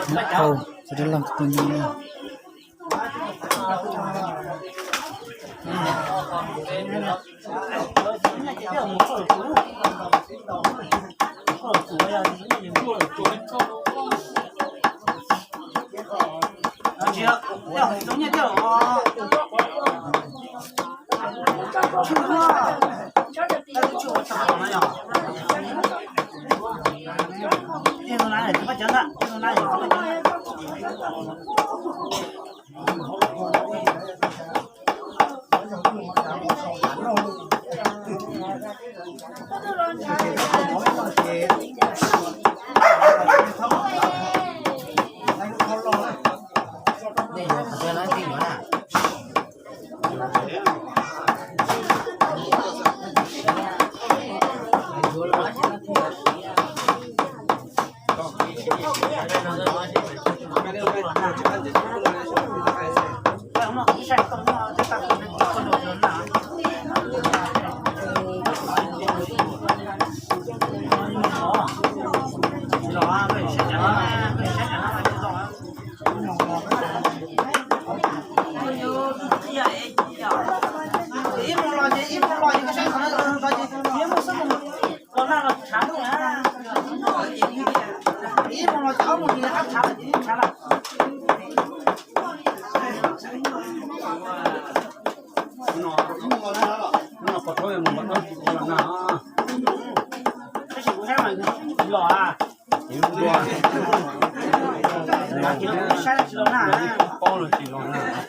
Ntau, sawv daws laug tus nyob no. Ib mus los ces ib mus los ces koj saib qhov no los ces ib mus xwb mus los nag los tshav na. Ib mus los ces ob mus ces qab tshav los ces ib tshav lawm. Tab sis kuv saib mas los a, kuv saib tsis los nag. Paub los tsis los nag.